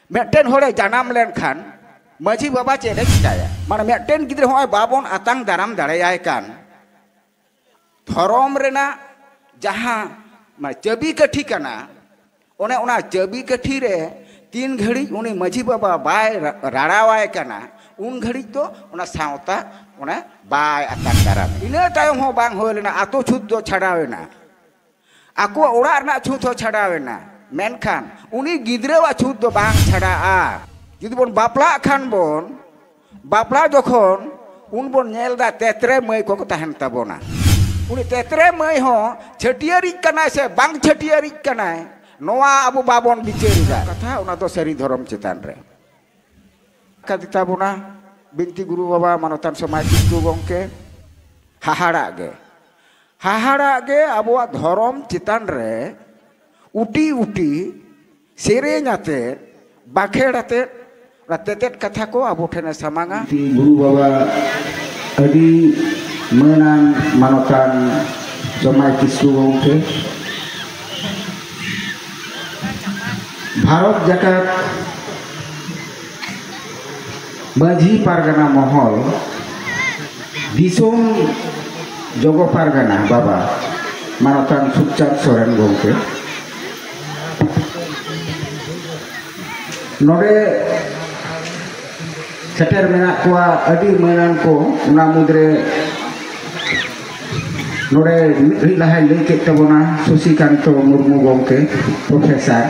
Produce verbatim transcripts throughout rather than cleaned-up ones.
ᱢᱤᱫᱴᱮᱱ ᱦᱚᱲᱮ ᱡᱟᱱᱟᱢ ᱞᱮᱱᱠᱷᱟᱱ ᱢᱟᱹᱡᱷᱤ ᱵᱟᱵᱟ ᱪᱮᱫ ᱮ ᱪᱤᱠᱟᱹᱭᱟ? ᱢᱟᱱᱮ ᱢᱤᱫᱴᱮᱱ ᱜᱤᱫᱽᱨᱟᱹ ᱦᱚᱸᱜᱼᱚᱭ ᱵᱟᱵᱚᱱ ᱟᱛᱟᱝ ᱫᱟᱨᱟᱢ ᱫᱟᱲᱮᱭᱟᱭ ᱠᱟᱱ, ᱫᱷᱚᱨᱚᱢ ᱨᱮᱱᱟᱜ ᱡᱟᱦᱟᱸ ᱢᱟᱱᱮ ᱪᱟᱹᱵᱤ ᱠᱟᱹᱴᱷᱤ ᱠᱟᱱᱟ, ᱚᱱᱮ ᱚᱱᱟ ᱪᱟᱹᱵᱤ ᱠᱟᱹᱴᱷᱤ ᱨᱮ ᱛᱤᱱ ᱜᱷᱟᱹᱲᱤᱡ ᱩᱱᱤ ᱢᱟᱹᱡᱷᱤ ᱵᱟᱵᱟ ᱵᱟᱭ ᱨᱟ-, ᱨᱟᱲᱟᱣᱟᱭ ᱠᱟᱱᱟ, ᱩᱱ ᱜᱷᱟᱹᱲᱤᱡ ᱫᱚ ᱚᱱᱟ ᱥᱟᱶᱛᱟ ᱚᱱᱟ ᱵᱟᱭ ᱟᱛᱟᱝ ᱫᱟᱨᱟᱢ᱾ ᱤᱱᱟᱹ ᱛᱟᱭᱚᱢ ᱦᱚᱸ ᱵᱟᱝ ᱦᱩᱭ ᱞᱮᱱᱟ, ᱟᱛᱳ ᱪᱷᱩᱛ ᱫᱚ ᱪᱷᱟᱰᱟᱣ ᱮᱱᱟ, ᱟᱠᱚᱣᱟᱜ ᱚᱲᱟᱜ ᱨᱮᱱᱟᱜ ᱪᱷᱩᱛ ᱦᱚᱸ ᱪᱷᱟᱰᱟᱣ ᱮᱱᱟ, ᱢᱮᱱᱠᱷᱟᱱ ᱩᱱᱤ ᱜᱤᱫᱽᱨᱟᱹᱣᱟᱜ ᱪᱷᱩᱛ ᱫᱚ ᱵᱟᱝ ᱪᱷᱟᱰᱟᱜᱼᱟ᱾ ᱡᱩᱫᱤ ᱵᱚᱱ ᱵᱟᱯᱞᱟᱜ ᱠᱷᱟᱱ ᱵᱚᱱ, ᱵᱟᱯᱞᱟ ᱡᱚᱠᱷᱚᱱ ᱩᱱ ᱵᱚᱱ ᱧᱮᱞ ᱮᱫᱟ ᱛᱮᱛᱨᱮ ᱢᱟᱹᱭ ᱠᱚᱠᱚ ᱛᱟᱦᱮᱱ ᱛᱟᱵᱚᱱᱟ᱾ ᱩᱱᱤ ᱛᱮᱛᱨᱮ ᱢᱟᱹᱭ ᱦᱚᱸ ᱪᱷᱟᱹᱴᱭᱟᱹᱨᱤᱡ ᱠᱟᱱᱟᱭ ᱥᱮ ᱵᱟᱝ ᱪᱷᱟᱹᱴᱭᱟᱹᱨᱤᱡ ᱠᱟᱱᱟᱭ, ᱱᱚᱣᱟ ᱟᱵᱚ ᱵᱟᱵᱚᱱ ᱵᱤᱪᱟᱹᱨ ᱮᱫᱟ᱾ ᱠᱟᱛᱷᱟ ᱚᱱᱟ ᱫᱚ ᱥᱟᱹᱨᱤ ᱫᱷᱚᱨᱚᱢ ᱪᱮᱛᱟᱱ ᱨᱮ᱾ ᱠᱟᱫᱤ ᱛᱟᱵᱚᱱᱟ ᱵᱤᱱᱛᱤ ᱜᱩᱨᱩ ᱵᱟᱵᱟ ᱢᱟᱱᱚᱛᱟᱱ ᱥᱚᱢᱟᱡᱽ ᱠᱤᱥᱠᱩ ᱜᱚᱢᱠᱮ, ᱦᱟᱦᱟᱲᱟᱜ ᱜᱮ, ᱦᱟᱦᱟᱲᱟᱜ ᱜᱮ ᱟᱵᱚᱣᱟᱜ ᱫᱷᱚᱨᱚᱢ ᱪᱮᱛᱟᱱ ᱨᱮ ᱩᱴᱤ ᱩᱴᱤ ᱥᱮᱨᱮᱧ ᱟᱛᱮᱫ, ᱵᱟᱸᱠᱷᱮᱲ ᱟᱛᱮᱫ, ᱚᱱᱟ ᱛᱮᱛᱮᱫ ᱠᱟᱛᱷᱟ ᱠᱚ ᱟᱵᱚ ᱴᱷᱮᱱᱮ ᱥᱟᱢᱟᱝᱟ᱾ ᱜᱩᱨᱩ ᱵᱟᱵᱟ, ᱟᱹᱰᱤ ᱢᱟᱹᱱᱟᱱ ᱢᱟᱱᱚᱛᱟᱱ ᱡᱚᱢᱟᱭ ᱠᱤᱥᱠᱩ ᱜᱚᱢᱠᱮ, ᱵᱷᱟᱨᱚᱛ ᱡᱟᱠᱟᱛ ᱢᱟᱹᱡᱷᱤ ᱯᱟᱨᱜᱟᱱᱟ ᱢᱚᱦᱚᱞ, ᱫᱤᱥᱚᱢ ᱡᱚᱜᱚ ᱯᱟᱨᱜᱟᱱᱟ ᱵᱟᱵᱟ ᱢᱟᱱᱚᱛᱟᱱ ᱥᱩᱠᱪᱟᱸᱫᱽ ᱥᱚᱨᱮᱱ ᱜᱚᱢᱠᱮ, ᱱᱚᱰᱮ ᱥᱮᱴᱮᱨ ᱢᱮᱱᱟᱜ ᱠᱚᱣᱟ ᱟᱹᱰᱤ ᱢᱟᱹᱱᱟᱱ ᱠᱚ, ᱚᱱᱟ ᱢᱩᱫᱽᱨᱮ ᱱᱚᱰᱮ ᱢᱤᱫ ᱜᱷᱟᱹᱲᱤᱡ ᱞᱟᱦᱟᱭ ᱞᱟᱹᱭ ᱠᱮᱫ ᱛᱟᱵᱚᱱᱟ ᱥᱚᱥᱤᱠᱟᱱᱛᱚ ᱢᱩᱨᱢᱩ ᱜᱚᱢᱠᱮ, ᱯᱨᱚᱯᱷᱮᱥᱟᱨ᱾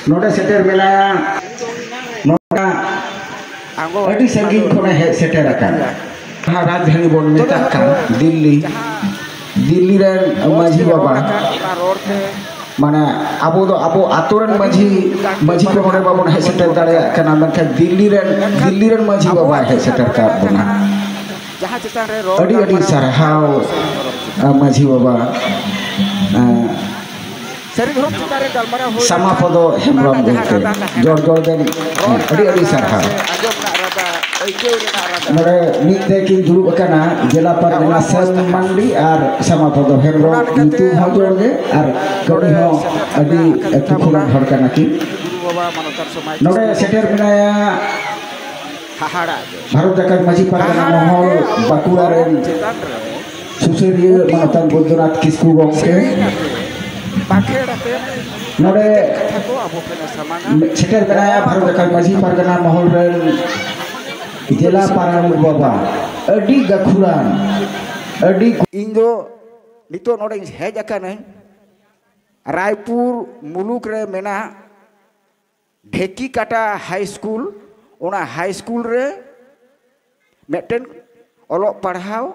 ᱱᱚᱰᱮ ᱥᱮᱴᱮᱨ ᱢᱮᱱᱟᱭᱟ, ᱱᱚᱰᱮ ᱟᱹᱰᱤ ᱥᱟᱺᱜᱤᱧ ᱠᱷᱚᱱᱮ ᱦᱮᱡ ᱥᱮᱴᱮᱨ ᱟᱠᱟᱱᱟ᱾ ᱡᱟᱦᱟᱸ ᱨᱟᱡᱽᱫᱷᱟᱱᱤ ᱵᱚᱱ ᱢᱮᱛᱟᱜ ᱠᱟᱱ ᱫᱤᱞᱞᱤ, ᱫᱤᱞᱞᱤ ᱨᱮᱱ ᱢᱟᱹᱡᱷᱤ ᱵᱟᱵᱟ, ᱢᱟᱱᱮ ᱟᱵᱚ ᱫᱚ ᱟᱵᱚ ᱟᱛᱳ ᱨᱮᱱ ᱢᱟᱹᱡᱷᱤ, ᱢᱟᱹᱡᱷᱤ ᱠᱚ ᱱᱚᱰᱮ ᱵᱟᱵᱚᱱ ᱦᱮᱡ ᱥᱮᱴᱮᱨ ᱫᱟᱲᱮᱭᱟᱜ ᱠᱟᱱᱟ, ᱢᱮᱱᱠᱷᱟᱱ ᱫᱤᱞᱞᱤ ᱨᱮᱱ, ᱫᱤᱞᱞᱤ ᱨᱮᱱ ᱢᱟᱹᱡᱷᱤ ᱵᱟᱵᱟᱭ ᱦᱮᱡ ᱥᱮᱴᱮᱨ ᱠᱟᱜ ᱵᱚᱱᱟ᱾ ᱟᱹᱰᱤ ᱟᱹᱰᱤ ᱥᱟᱨᱦᱟᱣ, ᱟ, ᱢᱟᱹᱡᱷᱤ ᱵᱟᱵᱟ, ᱟ, ᱥᱟᱹᱨᱤ ᱫᱷᱚᱨᱚᱢ ᱪᱮᱛᱟᱱ ᱨᱮ ᱜᱟᱞᱢᱟᱨᱟᱣ ᱦᱩᱭ ᱥᱟᱢᱟ ᱞᱮᱱᱠᱷᱟᱱ ᱯᱚᱫᱚ ᱦᱮᱢᱵᱨᱚᱢ ᱚᱱᱟ ᱡᱟᱦᱟᱸ ᱜᱚᱢᱠᱮ, ᱨᱟᱫᱟ ᱛᱟᱦᱮᱸ ᱡᱚᱲ ᱡᱚᱲ ᱵᱮᱱ, ᱨᱚᱲ ᱟᱹᱰᱤ ᱟᱹᱰᱤ ᱨᱟᱫᱟ ᱥᱟᱨᱦᱟᱣ᱾ ᱥᱮ ᱟᱸᱡᱚᱢ ᱨᱮᱱᱟᱜ ᱨᱟᱫᱟ ᱱᱚᱰᱮ ᱢᱤᱫ ᱛᱮ ᱠᱤᱱ ᱫᱩᱲᱩᱵ ᱟᱠᱟᱱᱟ ᱡᱮᱞᱟ ᱯᱟᱨᱜᱟᱱᱟ ᱥᱮᱢ ᱢᱟᱱᱰᱤ ᱟᱨ ᱥᱟᱢᱟᱯᱚᱫᱚ ᱦᱮᱢᱵᱨᱚᱢ, ᱧᱩᱛᱩᱢ ᱦᱚᱸ ᱡᱚᱲ ᱜᱮ ᱟᱨ ᱠᱟᱹᱢᱤ ᱦᱚᱸ ᱟᱹᱰᱤ ᱛᱩᱠᱷᱩᱲᱟᱱ ᱦᱚᱲ ᱠᱟᱱᱟ ᱠᱤᱱ᱾ ᱱᱚᱰᱮ ᱥᱮᱴᱮᱨ ᱢᱮᱱᱟᱭᱟ ᱵᱷᱟᱨᱚᱛ ᱡᱟᱠᱟᱛ ᱢᱟᱹᱡᱷᱤ ᱯᱟᱨᱜᱟᱱᱟ ᱢᱚᱦᱚᱞ ᱵᱟᱸᱠᱩᱲᱟ ᱨᱮᱱ ᱥᱩᱥᱟᱹᱨᱤᱭᱟᱹ ᱢᱟᱱᱚᱛᱟᱱ ᱵᱳᱭᱫᱚᱱᱟᱛᱷ ᱠᱤᱥᱠᱩ ᱜᱚᱢᱠᱮ᱾ ᱱᱚᱰᱮ ᱥᱮᱴᱮᱨ ᱢᱮᱱᱟᱭᱟ ᱵᱷᱟᱨᱚᱛ ᱡᱟᱠᱟᱛ ᱢᱟᱹᱡᱷᱤ ᱯᱟᱨᱜᱟᱱᱟ ᱢᱚᱦᱚᱞ ᱨᱮᱱ ᱡᱮᱞᱟ ᱯᱟᱨᱟᱱᱤᱠ ᱵᱟᱵᱟ, ᱟᱹᱰᱤ ᱜᱟᱹᱠᱷᱩᱲᱟᱱ, ᱟᱹᱰᱤ ᱤᱧ ᱫᱚ ᱱᱤᱛᱚᱜ ᱱᱚᱰᱮᱧ ᱦᱮᱡ ᱟᱠᱟᱱᱟᱹᱧ, ᱨᱟᱭᱯᱩᱨ ᱢᱩᱞᱩᱠ ᱨᱮ ᱢᱮᱱᱟᱜ ᱰᱷᱮᱠᱤ ᱠᱟᱴᱟ ᱦᱟᱭ ᱥᱠᱩᱞ, ᱚᱱᱟ ᱦᱟᱭ ᱥᱠᱩᱞ ᱨᱮ ᱢᱤᱫᱴᱮᱱ ᱚᱞᱚᱜ ᱯᱟᱲᱦᱟᱣ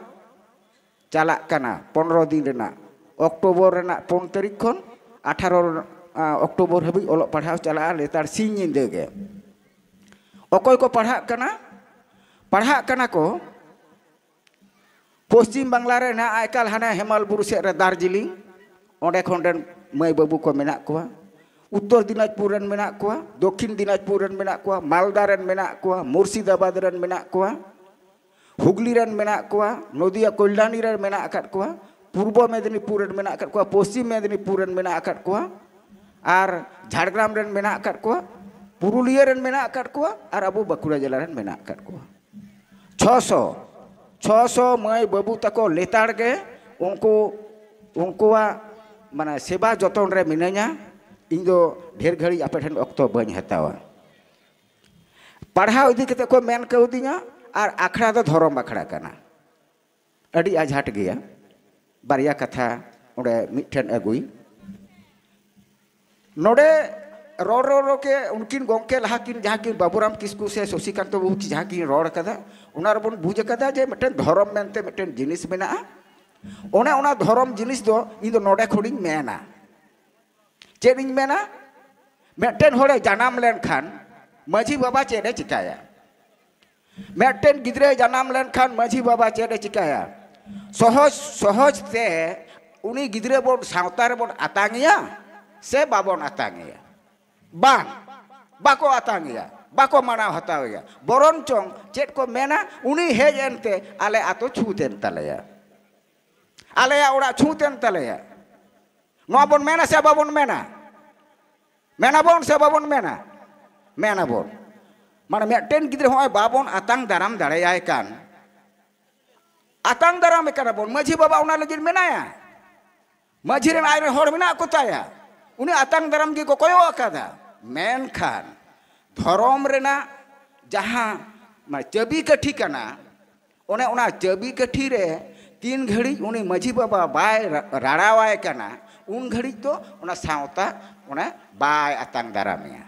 ᱪᱟᱞᱟᱜ ᱠᱟᱱᱟ ᱯᱚᱱᱨᱚ ᱫᱤᱱ ᱨᱮᱱᱟᱜ, ᱚᱠᱴᱳᱵᱚᱨ ᱨᱮᱱᱟᱜ ᱯᱩᱱ ᱛᱟᱹᱨᱤᱠᱷ ᱠᱷᱚᱱ ᱟᱴᱷᱟᱨᱚ, ᱟ, ᱚᱠᱴᱳᱵᱚᱨ ᱦᱟᱹᱵᱤᱡ ᱚᱞᱚᱜ ᱯᱟᱲᱦᱟᱣ ᱪᱟᱞᱟᱜᱼᱟ ᱞᱮᱛᱟᱲ ᱥᱤᱧ ᱧᱤᱫᱟᱹ ᱜᱮ᱾ ᱚᱠᱚᱭ ᱠᱚ ᱯᱟᱲᱦᱟᱜ ᱠᱟᱱᱟ? ᱯᱟᱲᱦᱟᱜ ᱠᱟᱱᱟ ᱠᱚ ᱯᱚᱥᱪᱤᱢ ᱵᱟᱝᱞᱟ ᱨᱮ ᱦᱮᱱᱟᱜᱼᱟ, ᱮᱠᱟᱞ ᱦᱟᱱᱮ ᱦᱮᱢᱟᱞ ᱵᱩᱨᱩ ᱥᱮᱫ ᱨᱮ ᱫᱟᱨᱡᱤᱞᱤᱝ, ᱚᱸᱰᱮ ᱠᱷᱚᱱ ᱨᱮᱱ ᱢᱟᱹᱭ ᱵᱟᱹᱵᱩ ᱠᱚ ᱢᱮᱱᱟᱜ ᱠᱚᱣᱟ᱾ ᱩᱛᱛᱚᱨ ᱫᱤᱱᱟᱡᱽᱯᱩᱨ ᱨᱮᱱ ᱢᱮᱱᱟᱜ ᱠᱚᱣᱟ, ᱫᱚᱠᱠᱷᱤᱱ ᱫᱤᱱᱟᱡᱽᱯᱩᱨ ᱨᱮᱱ ᱢᱮᱱᱟᱜ ᱠᱚᱣᱟ, ᱢᱟᱞᱫᱟ ᱨᱮᱱ ᱢᱮᱱᱟᱜ ᱠᱚᱣᱟ, ᱢᱩᱨᱥᱤᱫᱟᱵᱟᱫᱽ ᱨᱮᱱ ᱢᱮᱱᱟᱜ ᱠᱚᱣᱟ, ᱦᱩᱜᱽᱞᱤ ᱨᱮᱱ ᱢᱮᱱᱟᱜ ᱠᱚᱣᱟ, ᱱᱚᱫᱤᱭᱟ ᱠᱚᱞᱭᱟᱱᱤ ᱨᱮᱱ ᱢᱮᱱᱟᱜ ᱟᱠᱟᱫ ᱠᱚᱣᱟ, ᱯᱩᱨᱵᱚ ᱢᱮᱫᱤᱱᱤᱯᱩᱨ ᱨᱮᱱ ᱢᱮᱱᱟᱜ ᱟᱠᱟᱫ ᱠᱚᱣᱟ, ᱯᱚᱥᱪᱤᱢ ᱢᱮᱫᱤᱱᱤᱯᱩᱨ ᱨᱮᱱ ᱢᱮᱱᱟᱜ ᱟᱠᱟᱫ ᱠᱚᱣᱟ, ᱟᱨ ᱡᱷᱟᱲᱜᱨᱟᱢ ᱨᱮᱱ ᱢᱮᱱᱟᱜ ᱟᱠᱟᱫ ᱠᱚᱣᱟ, ᱯᱩᱨᱩᱞᱤᱭᱟᱹ ᱨᱮᱱ ᱢᱮᱱᱟᱜ ᱟᱠᱟᱫ ᱠᱚᱣᱟ, ᱟᱨ ᱟᱵᱚ ᱵᱟᱸᱠᱩᱲᱟ ᱡᱮᱞᱟ ᱨᱮᱱ ᱢᱮᱱᱟᱜ ᱟᱠᱟᱫ ᱠᱚᱣᱟ᱾ ᱪᱷᱚᱥᱚ, ᱪᱷᱚᱥᱚ ᱢᱟᱹᱭ ᱵᱟᱹᱵᱩ ᱛᱟᱠᱚ ᱞᱮᱛᱟᱲ ᱜᱮ ᱩᱱᱠᱩ, ᱩᱱᱠᱩᱣᱟᱜ ᱢᱟᱱᱮ ᱥᱮᱵᱟ ᱡᱚᱛᱚᱱ ᱨᱮ ᱢᱤᱱᱟᱹᱧᱟ᱾ ᱤᱧ ᱫᱚ ᱰᱷᱮᱨ ᱜᱷᱟᱹᱲᱤᱡ ᱟᱯᱮ ᱴᱷᱮᱱ ᱚᱠᱛᱚ ᱵᱟᱹᱧ ᱦᱟᱛᱟᱣᱟ᱾ ᱯᱟᱲᱦᱟᱣ ᱤᱫᱤ ᱠᱟᱛᱮ ᱠᱚ ᱢᱮᱱ ᱠᱟᱣᱫᱤᱧᱟ, ᱟᱨ ᱟᱠᱷᱲᱟ ᱫᱚ ᱫᱷᱚᱨᱚᱢ ᱟᱠᱷᱲᱟ ᱠᱟᱱᱟ᱾ ᱟᱹᱰᱤ ᱟᱡᱷᱟᱴ ᱜᱮᱭᱟ ᱵᱟᱨᱭᱟ ᱠᱟᱛᱷᱟ ᱚᱸᱰᱮ ᱢᱤᱫᱴᱷᱮᱱ ᱟᱹᱜᱩᱭ᱾ ᱱᱚᱰᱮ ᱨᱚᱲ ᱨᱚᱲ ᱨᱚᱲ ᱠᱮ ᱩᱱᱠᱤᱱ ᱜᱚᱢᱠᱮ ᱞᱟᱦᱟ ᱠᱤᱱ ᱡᱟᱦᱟᱸ ᱠᱤᱱ ᱵᱟᱵᱩᱨᱟᱢ ᱠᱤᱥᱠᱩ ᱥᱮ ᱥᱚᱥᱤᱠᱟᱱᱛᱚ ᱵᱟᱵᱩ ᱡᱟᱦᱟᱸ ᱠᱤᱱ ᱨᱚᱲ ᱠᱟᱫᱟ, ᱚᱱᱟ ᱨᱮᱵᱚᱱ ᱵᱩᱡᱽ ᱠᱟᱫᱟ ᱡᱮ ᱢᱤᱫᱴᱮᱱ ᱫᱷᱚᱨᱚᱢ ᱢᱮᱱᱛᱮ ᱢᱤᱫᱴᱮᱱ ᱡᱤᱱᱤᱥ ᱢᱮᱱᱟᱜᱼᱟ᱾ ᱚᱱᱮ ᱚᱱᱟ ᱫᱷᱚᱨᱚᱢ ᱡᱤᱱᱤᱥ ᱫᱚ ᱤᱧ ᱫᱚ ᱱᱚᱰᱮ ᱠᱷᱚᱱᱤᱧ ᱢᱮᱱᱟ᱾ ᱪᱮᱫ ᱤᱧ ᱢᱮᱱᱟ? ᱢᱤᱫᱴᱮᱱ ᱦᱚᱲᱮ ᱡᱟᱱᱟᱢ ᱞᱮᱱᱠᱷᱟᱱ ᱢᱟᱹᱡᱷᱤ ᱵᱟᱵᱟ ᱪᱮᱫ ᱮ ᱪᱤᱠᱟᱹᱭᱟ? ᱢᱤᱫᱴᱮᱱ ᱜᱤᱫᱽᱨᱟᱹᱭ ᱡᱟᱱᱟᱢ ᱞᱮᱱᱠᱷᱟᱱ ᱢᱟᱹᱡᱷᱤ ᱵᱟᱵᱟ ᱪᱮᱫ ᱮ ᱪᱤᱠᱟᱹᱭᱟ? ᱥᱚᱦᱚᱡ, ᱥᱚᱦᱚᱡ ᱛᱮ ᱩᱱᱤ ᱜᱤᱫᱽᱨᱟᱹ ᱵᱚᱱ ᱥᱟᱶᱛᱟ ᱨᱮᱵᱚᱱ ᱟᱛᱟᱝ ᱮᱭᱟ ᱥᱮ ᱵᱟᱵᱚᱱ ᱟᱛᱟᱝ ᱮᱭᱟ? ᱵᱟᱝ, ᱵᱟᱠᱚ ᱟᱛᱟᱝ ᱮᱭᱟ᱾ ᱵᱟᱠᱚ ᱢᱟᱱᱟᱣ ᱦᱟᱛᱟᱣᱮᱭᱟ᱾ ᱵᱚᱨᱚᱱ ᱪᱚᱝ ᱪᱮᱫ ᱠᱚ ᱢᱮᱱᱟ, ᱩᱱᱤ ᱦᱮᱡ ᱮᱱᱛᱮ ᱟᱞᱮ ᱟᱛᱳ ᱪᱷᱩᱸᱛ ᱮᱱ ᱛᱟᱞᱮᱭᱟ, ᱟᱞᱮᱭᱟᱜ ᱚᱲᱟᱜ ᱪᱷᱩᱸᱛ ᱮᱱ ᱛᱟᱞᱮᱭᱟ᱾ ᱱᱚᱣᱟ ᱵᱚᱱ ᱢᱮᱱᱟ ᱥᱮ ᱵᱟᱵᱚᱱ ᱢᱮᱱᱟ? ᱢᱮᱱᱟᱵᱚᱱ ᱥᱮ ᱵᱟᱵᱚᱱ ᱢᱮᱱᱟ? ᱢᱮᱱᱟᱵᱚᱱ᱾ ᱢᱟᱱᱮ ᱢᱤᱫᱴᱮᱱ ᱜᱤᱫᱽᱨᱟᱹ ᱦᱚᱸᱜᱼᱚᱭ ᱵᱟᱵᱚᱱ ᱟᱛᱟᱝ ᱫᱟᱨᱟᱢ ᱫᱟᱲᱮᱭᱟᱭ ᱠᱟᱱ, ᱟᱛᱟᱝ ᱫᱟᱨᱟᱢᱮ ᱠᱟᱱᱟ ᱵᱚᱱ, ᱢᱟᱺᱡᱷᱤ ᱵᱟᱵᱟ ᱚᱱᱟ ᱞᱟᱹᱜᱤᱫ ᱢᱮᱱᱟᱭᱟ, ᱢᱟᱺᱡᱷᱤ ᱨᱮᱱ ᱟᱡ ᱨᱮᱱ ᱦᱚᱲ ᱢᱮᱱᱟᱜ ᱠᱚ ᱛᱟᱭᱟ, ᱩᱱᱤ ᱟᱛᱟᱝ ᱫᱟᱨᱟᱢ ᱜᱮᱠᱚ ᱠᱚᱭᱚᱜ ᱟᱠᱟᱫᱟ᱾ ᱢᱮᱱᱠᱷᱟᱱ ᱫᱷᱚᱨᱚᱢ ᱨᱮᱱᱟᱜ ᱡᱟᱦᱟᱸ ᱢᱟᱱᱮ ᱪᱟᱹᱵᱤ ᱠᱟᱹᱴᱷᱤ ᱠᱟᱱᱟ, ᱚᱱᱮ ᱚᱱᱟ ᱪᱟᱹᱵᱤ ᱠᱟᱹᱴᱷᱤ ᱨᱮ ᱛᱤᱱ ᱜᱷᱟᱹᱲᱤᱡ ᱩᱱᱤ ᱢᱟᱺᱡᱷᱤ ᱵᱟᱵᱟ ᱵᱟᱭ ᱨᱟ-, ᱨᱟᱲᱟᱣᱟᱭ ᱠᱟᱱᱟ, ᱩᱱ ᱜᱷᱟᱹᱲᱤᱡ ᱫᱚ ᱚᱱᱟ ᱥᱟᱶᱛᱟ ᱚᱱᱟ ᱵᱟᱭ ᱟᱛᱟᱝ ᱫᱟᱨᱟᱢᱮᱭᱟ᱾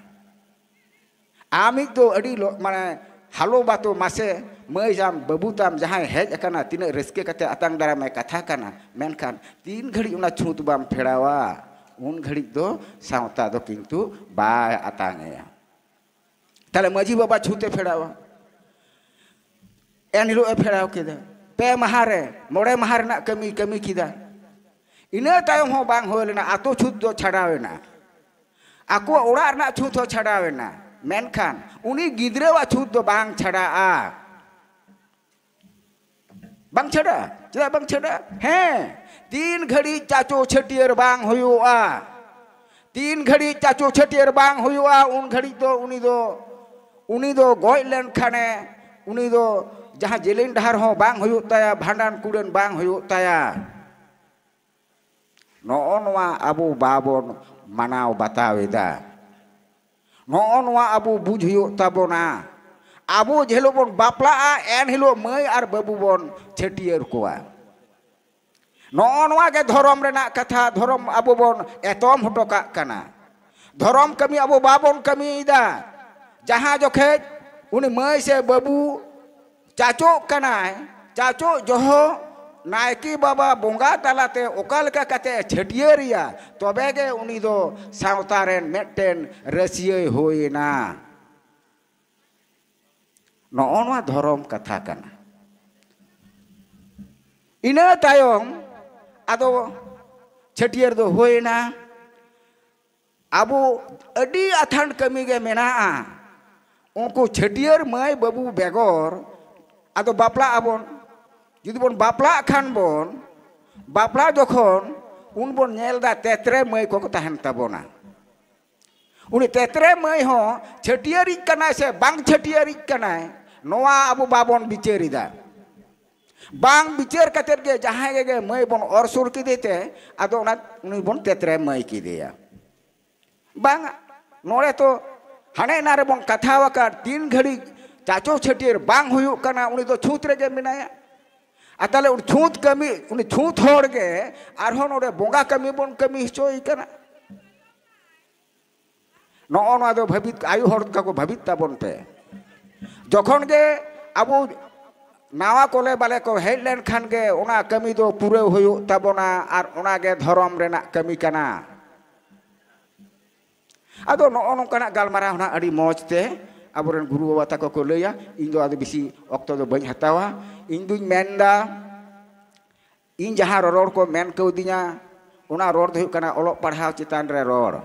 ᱟᱢᱤᱡ ᱫᱚ ᱟᱹᱰᱤ ᱞᱚ-, ᱢᱟᱱᱮ ᱦᱟᱞᱚ ᱵᱟᱛᱚ ᱢᱟᱥᱮ, ᱢᱟᱹᱭ ᱛᱟᱢ, ᱵᱟᱹᱵᱩ ᱛᱟᱢ ᱡᱟᱦᱟᱸᱭ ᱦᱮᱡ ᱟᱠᱟᱱᱟ, ᱛᱤᱱᱟᱹᱜ ᱨᱟᱹᱥᱠᱟᱹ ᱠᱟᱛᱮ ᱟᱛᱟᱝ ᱫᱟᱨᱟᱢᱮ ᱠᱟᱛᱷᱟ ᱠᱟᱱᱟ, ᱢᱮᱱᱠᱷᱟᱱ ᱛᱤᱱ ᱜᱷᱟᱹᱲᱤᱡ ᱚᱱᱟ ᱪᱷᱩᱸᱛ ᱵᱟᱢ ᱯᱷᱮᱲᱟᱣᱟ, ᱩᱱ ᱜᱷᱟᱹᱲᱤᱡ ᱫᱚ ᱥᱟᱶᱛᱟ ᱫᱚ ᱠᱤᱱᱛᱩ ᱵᱟᱭ ᱟᱛᱟᱝ ᱮᱭᱟ᱾ ᱛᱟᱦᱞᱮ ᱢᱟᱺᱡᱷᱤ ᱵᱟᱵᱟ ᱪᱷᱩᱸᱛ ᱮ ᱯᱷᱮᱲᱟᱣᱟ, ᱮᱱ ᱦᱤᱞᱳᱜ ᱮ ᱯᱷᱮᱲᱟᱣ ᱠᱮᱫᱟ, ᱯᱮ ᱢᱟᱦᱟ ᱨᱮ, ᱢᱚᱬᱮ ᱢᱟᱦᱟ ᱨᱮᱱᱟᱜ ᱠᱟᱹᱢᱤ ᱠᱟᱹᱢᱤ ᱠᱮᱫᱟ᱾ ᱤᱱᱟᱹ ᱛᱟᱭᱚᱢ ᱦᱚᱸ ᱵᱟᱝ ᱦᱩᱭ ᱞᱮᱱᱟ, ᱟᱛᱳ ᱪᱷᱩᱸᱛ ᱫᱚ ᱪᱷᱟᱰᱟᱣ ᱮᱱᱟ, ᱟᱠᱚᱣᱟᱜ ᱚᱲᱟᱜ ᱨᱮᱱᱟᱜ ᱪᱷᱩᱸᱛ ᱦᱚᱸ ᱪᱷᱟᱰᱟᱣ ᱮᱱᱟ, ᱢᱮᱱᱠᱷᱟᱱ ᱩᱱᱤ ᱜᱤᱫᱽᱨᱟᱹᱣᱟᱜ ᱪᱷᱩᱸᱛ ᱫᱚ ᱵᱟᱝ ᱪᱷᱟᱰᱟᱜᱼᱟ᱾ ᱵᱟᱝ ᱪᱷᱟᱰᱟᱜᱼᱟ᱾ ᱪᱮᱫᱟᱜ ᱵᱟᱝ ᱪᱷᱟᱰᱟᱜᱼᱟ? ᱦᱮᱸ, ᱛᱤᱱ ᱜᱷᱟᱹᱲᱤᱡ ᱪᱟᱪᱳ ᱪᱷᱟᱹᱴᱭᱟᱹᱨ ᱵᱟᱝ ᱦᱩᱭᱩᱜᱼᱟ, ᱛᱤᱱ ᱜᱷᱟᱹᱲᱤᱡ ᱪᱟᱪᱳ ᱪᱷᱟᱹᱴᱭᱟᱹᱨ ᱵᱟᱝ ᱦᱩᱭᱩᱜᱼᱟ, ᱩᱱ ᱜᱷᱟᱹᱲᱤᱡ ᱫᱚ ᱩᱱᱤ ᱫᱚ, ᱩᱱᱤ ᱫᱚ ᱜᱚᱡ ᱞᱮᱱᱠᱷᱟᱱᱮ, ᱩᱱᱤ ᱫᱚ ᱡᱟᱦᱟᱸ ᱡᱮᱞᱮᱧ ᱰᱟᱦᱟᱨ ᱦᱚᱸ ᱵᱟᱝ ᱦᱩᱭᱩᱜ ᱛᱟᱭᱟ, ᱵᱷᱟᱸᱰᱟᱱ ᱠᱩᱲᱟᱹᱱ ᱵᱟᱝ ᱦᱩᱭᱩᱜ ᱛᱟᱭᱟ᱾ ᱱᱚᱜᱼᱚ ᱱᱚᱣᱟ ᱟᱵᱚ ᱵᱟᱵᱚᱱ ᱢᱟᱱᱟᱣ ᱵᱟᱛᱟᱣ ᱮᱫᱟ᱾ ᱱᱚᱜᱼᱚ ᱱᱚᱣᱟ ᱟᱵᱚ ᱵᱩᱡᱽ ᱦᱩᱭᱩᱜ ᱛᱟᱵᱚᱱᱟ᱾ ᱟᱵᱚ ᱡᱮ ᱦᱤᱞᱳᱜ ᱵᱚᱱ ᱵᱟᱯᱞᱟᱜᱼᱟ, ᱮᱱ ᱦᱤᱞᱳᱜ ᱢᱟᱹᱭ ᱟᱨ ᱵᱟᱹᱵᱩ ᱵᱚᱱ ᱪᱷᱟᱹᱴᱭᱟᱹᱨ ᱠᱚᱣᱟ᱾ ᱱᱚᱜᱼᱚ ᱱᱚᱣᱟ ᱜᱮ ᱫᱷᱚᱨᱚᱢ ᱨᱮᱱᱟᱜ ᱠᱟᱛᱷᱟ, ᱫᱷᱚᱨᱚᱢ ᱟᱵᱚ ᱵᱚᱱ ᱮᱛᱚᱢ ᱦᱚᱴᱚ ᱠᱟᱜ ᱠᱟᱱᱟ᱾ ᱫᱷᱚᱨᱚᱢ ᱠᱟᱹᱢᱤ ᱟᱵᱚ ᱵᱟᱵᱚᱱ ᱠᱟᱹᱢᱤᱭᱮᱫᱟ᱾ ᱡᱟᱦᱟᱸ ᱡᱚᱠᱷᱮᱡ ᱩᱱᱤ ᱢᱟᱹᱭ ᱥᱮ ᱵᱟᱹᱵᱩ ᱪᱟᱪᱚᱜ ᱠᱟᱱᱟᱭ, ᱪᱟᱪᱚᱜ ᱡᱚᱦᱚᱜ ᱱᱟᱭᱠᱮ ᱵᱟᱵᱟ ᱵᱚᱸᱜᱟ ᱛᱟᱞᱟᱛᱮ ᱚᱠᱟ ᱞᱮᱠᱟ ᱠᱟᱛᱮ ᱮ ᱪᱷᱟᱹᱴᱭᱟᱹᱨᱮᱭᱟ, ᱛᱚᱵᱮ ᱜᱮ ᱩᱱᱤ ᱫᱚ ᱥᱟᱶᱛᱟ ᱨᱮᱱ ᱢᱤᱫᱴᱮᱱ ᱨᱟᱹᱥᱤᱭᱟᱹᱭ ᱦᱩᱭᱮᱱᱟ᱾ ᱱᱚᱜᱼᱚ ᱱᱚᱣᱟ ᱫᱷᱚᱨᱚᱢ ᱠᱟᱛᱷᱟ ᱠᱟᱱᱟ᱾ ᱤᱱᱟᱹ ᱛᱟᱭᱚᱢ ᱟᱫᱚ ᱪᱷᱟᱹᱴᱭᱟᱹᱨ ᱫᱚ ᱦᱩᱭᱮᱱᱟ᱾ ᱟᱵᱚ ᱟᱹᱰᱤ ᱟᱛᱷᱟᱱ ᱠᱟᱹᱢᱤ ᱜᱮ ᱢᱮᱱᱟᱜᱼᱟ᱾ ᱩᱱᱠᱩ ᱪᱷᱟᱹᱴᱭᱟᱹᱨ ᱢᱟᱹᱭ ᱵᱟᱹᱵᱩ ᱵᱮᱜᱚᱨ ᱟᱫᱚ ᱵᱟᱯᱞᱟᱜ ᱟᱵᱚᱱ᱾ ᱡᱩᱫᱤ ᱵᱚᱱ ᱵᱟᱯᱞᱟᱜ ᱠᱷᱟᱱ ᱵᱚᱱ, ᱵᱟᱯᱞᱟ ᱡᱚᱠᱷᱚᱱ ᱩᱱ ᱵᱚᱱ ᱧᱮᱞ ᱮᱫᱟ ᱛᱮᱛᱨᱮ ᱢᱟᱹᱭ ᱠᱚᱠᱚ ᱛᱟᱦᱮᱱ ᱛᱟᱵᱚᱱᱟ᱾ ᱩᱱᱤ ᱛᱮᱛᱨᱮ ᱢᱟᱹᱭ ᱦᱚᱸ ᱪᱷᱟᱹᱴᱭᱟᱹᱨᱤᱡ ᱠᱟᱱᱟᱭ ᱥᱮ ᱵᱟᱝ ᱪᱷᱟᱹᱴᱭᱟᱹᱨᱤᱡ ᱠᱟᱱᱟᱭ, ᱱᱚᱣᱟ ᱟᱵᱚ ᱵᱟᱵᱚᱱ ᱵᱤᱪᱟᱹᱨ ᱮᱫᱟ᱾ ᱵᱟᱝ ᱵᱤᱪᱟᱹᱨ ᱠᱟᱛᱮᱫ ᱜᱮ ᱡᱟᱦᱟᱸᱭ ᱜᱮ ᱢᱟᱹᱭ ᱵᱚᱱ ᱚᱨ ᱥᱩᱨ ᱠᱮᱫᱮ ᱛᱮ ᱟᱫᱚ ᱚᱱᱟ ᱩᱱᱤ ᱵᱚᱱ ᱛᱮᱛᱨᱮ ᱢᱟᱹᱭ ᱠᱮᱫᱮᱭᱟ᱾ ᱵᱟᱝ, ᱱᱚᱰᱮ ᱛᱚ ᱦᱟᱱᱮ ᱮᱱᱟ ᱨᱮᱵᱚᱱ ᱠᱟᱛᱷᱟ ᱟᱠᱟᱫ, ᱛᱤᱱ ᱜᱷᱟᱹᱲᱤᱡ ᱪᱟᱪᱚ ᱪᱷᱟᱹᱴᱭᱟᱹᱨ ᱵᱟᱝ ᱦᱩᱭᱩᱜ ᱠᱟᱱᱟ ᱩᱱᱤ ᱫᱚ ᱪᱷᱩᱸᱛ ᱨᱮᱜᱮ ᱢᱮᱱᱟᱭᱟ᱾ ᱟᱨ ᱛᱟᱦᱞᱮ ᱩᱱᱤ ᱪᱷᱩᱸᱛ ᱠᱟᱹᱢᱤ, ᱩᱱᱤ ᱪᱷᱩᱸᱛ ᱦᱚᱲ ᱜᱮ ᱟᱨᱦᱚᱸ ᱱᱚᱰᱮ ᱵᱚᱸᱜᱟ ᱠᱟᱹᱢᱤ ᱵᱚᱱ ᱠᱟᱹᱢᱤ ᱦᱚᱪᱚᱭᱮ ᱠᱟᱱᱟ᱾ ᱱᱚᱜᱼᱚ ᱱᱚᱣᱟ ᱫᱚ ᱵᱷᱟᱹᱵᱤᱛ, ᱟᱭᱳ ᱦᱚᱲ ᱠᱚ ᱵᱷᱟᱹᱵᱤᱛ ᱛᱟᱵᱚᱱ ᱯᱮ᱾ ᱡᱚᱠᱷᱚᱱ ᱜᱮ ᱟᱵᱚ ᱱᱟᱣᱟ ᱠᱚᱞᱮ ᱵᱟᱞᱮ ᱠᱚ ᱦᱮᱡ ᱞᱮᱱᱠᱷᱟᱱ ᱜᱮ ᱚᱱᱟ ᱠᱟᱹᱢᱤ ᱫᱚ ᱯᱩᱨᱟᱹᱣ ᱦᱩᱭᱩᱜ ᱛᱟᱵᱚᱱᱟ, ᱟᱨ ᱚᱱᱟ ᱜᱮ ᱫᱷᱚᱨᱚᱢ ᱨᱮᱱᱟᱜ ᱠᱟᱹᱢᱤ ᱠᱟᱱᱟ᱾ ᱟᱫᱚ ᱱᱚᱜᱼᱚ ᱱᱚᱝᱠᱟᱱᱟᱜ ᱜᱟᱞᱢᱟᱨᱟᱣ ᱦᱚᱸ ᱟᱹᱰᱤ ᱢᱚᱡᱽ ᱛᱮ ᱟᱵᱚᱨᱮᱱ ᱜᱩᱨᱩ ᱵᱟᱵᱟ ᱛᱟᱠᱚ ᱠᱚ ᱞᱟᱹᱭᱟ᱾ ᱤᱧ ᱫᱚ ᱟᱫᱚ ᱵᱮᱥᱤ ᱚᱠᱛᱚ ᱫᱚ ᱵᱟᱹᱧ ᱦᱟᱛᱟᱣᱟ᱾ ᱤᱧ ᱫᱩᱧ ᱢᱮᱱᱫᱟ, ᱤᱧ ᱡᱟᱦᱟᱸ ᱨᱚᱨᱚᱲ ᱠᱚ ᱢᱮᱱ ᱠᱟᱹᱣᱫᱤᱧᱟ, ᱚᱱᱟ ᱨᱚᱲ ᱫᱚ ᱦᱩᱭᱩᱜ ᱠᱟᱱᱟ ᱚᱞᱚᱜ ᱯᱟᱲᱦᱟᱣ ᱪᱮᱛᱟᱱ ᱨᱮ ᱨᱚᱲ᱾